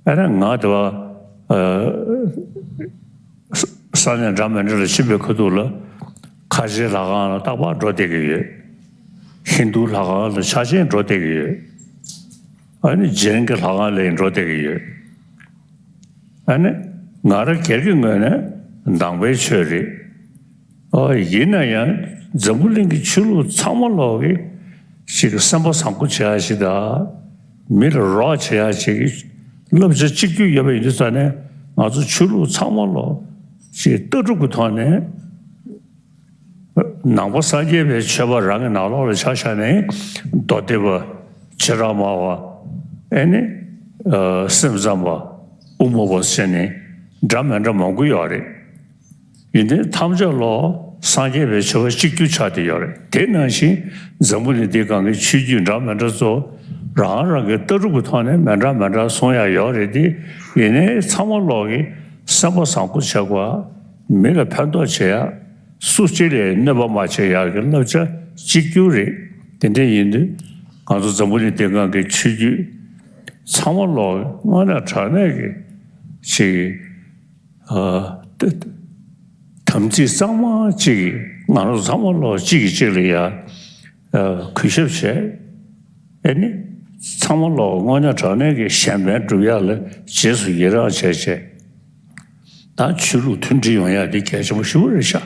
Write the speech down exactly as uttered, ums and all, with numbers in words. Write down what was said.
ཨ་ནི་ང་དེ་བ་ས་གནས་འདྲ་མི་འདྲ་ལ་ཕྱིན་པའི་ཁ་ཐུག་ལ་ཁ་ཆེའི་ལྷ་ཁང་ལ་རྟག་པར་འགྲོ་བསྡད་ཀྱི་ཡོད། ཧིན་རྡུ་ལྷ་ཁང་ལ་ཆ་ཆེན་འགྲོ་བསྡད་ཀྱི་ཡོད། ཨ་ནི་ཇེན་གྱི་ལྷ་ཁང་ལ་ཡང་འགྲོ་བསྡད་ཀྱི་ཡོད། ཨ་ནི་ང་རང་སྒེར་གྱི་ངོས་ནས་ནང་པའི་ཆོས་རེད། ཨོ་ཡིན་ན་ཡང་འཛམ་བུ་གླིང་གི་ཆོས་ལུགས་ཚང་མ་ལོག་གི་ཞིག་གི་སེམས་པ་བཟང་པོ་བྱེད་ཡ་ཞིག་དང་། མི་ལ་རོགས་བྱེད་ཡ་ཞིག་གི་བསླབ་བྱ་གཅིག་གྱུར་ཡོད་པ་ཡིན་དུས་ཙང་ནས་ང་ཚོ་ཆོས་ལུགས་ཚང་མ་ལོག་ཞིག་ལྟ་གྲུབ་ཀྱི་ཐོག་ནས། ནང་པ་སངས་རྒྱས་པའི་ཆོས་པ་རང་གི་ནང་ལོགས་ལ་ཆ་བཞག་ནས་མདོ་སྡེ་པ། ཆེ་རག་མ་པ། ཨེ་ནི། ཨ་སེམས་ཙམ་པ། དབུ་མ་པ་ཟེར་ནས་འདྲ་མི་འདྲ་མང་པོ་ཡོད་རེད། ཡིན་ཏེ་ཐམས་ཅད་ལོག་སངས་རྒྱས་པའི་ཆོས་པ་གཅིག་གྱུར་ཆགས་བསྡད་ཡོད་རེད། དེ་ནང་བཞིན་འཛམ་བུ་གླིང་འདིའི་སྒང་གི་ཆོས་བརྒྱུད་འདྲ་མི་འདྲ་ཚོ་རང་རང་གི་ལྟ་གྲུབ་ཀྱི་ཐོག་ནས་མི་འདྲ་མི་འདྲ་གསུང་ཡ་ཡོད་རེད་དེ། ཡིན་ནའི་ཚང་མ་ལོག་གི་སེམས་པ་བཟང་པོ་བྱེད་དགོས། མི་ལ་ཕན་ཐོགས་བྱེད་ཡ། སུ་གཅིག་ལ་གནོད་པ་མ་བྱེད་ཡག་གི་བསླབ་བྱ་གཅིག་གྱུར་རེད། དེ་འདྲ་ཡིན་དུས་ང་ཚོ་འཛམ་བུ་གླིང་འདིའི་སྒང་གི་ཆོས་བརྒྱུད་ཚང་མ་ལོག་དངོས་གནས་དྲང་གནས་ཀྱི་ཅིག་ཨ་ཏེ་དམ་ཚིག་གཙང་མ་གཅིག་གིས་ང་རང་ཚོ་ཚང་མ་ལོག་གཅིག་གིས་གཅིག་ལ་ཡ་ཨ་གུས་ཞབས་བྱས། ཨེ་ནི་ཚང་མ་ལོག་དངོས་གནས་དྲང་གནས་ཀྱི་གཞན་ཕན་སྒྲུབ་ཡག་ལ་རྗེས་སུ་ཡི་རང་བྱས་བྱས། ད་ཆོས་ལུགས་མཐུན་སྒྲིལ་ཡོང་ཡ་འདི་གལ་ཆེན་པོ་ཞེ་པོ་རེད་ཤག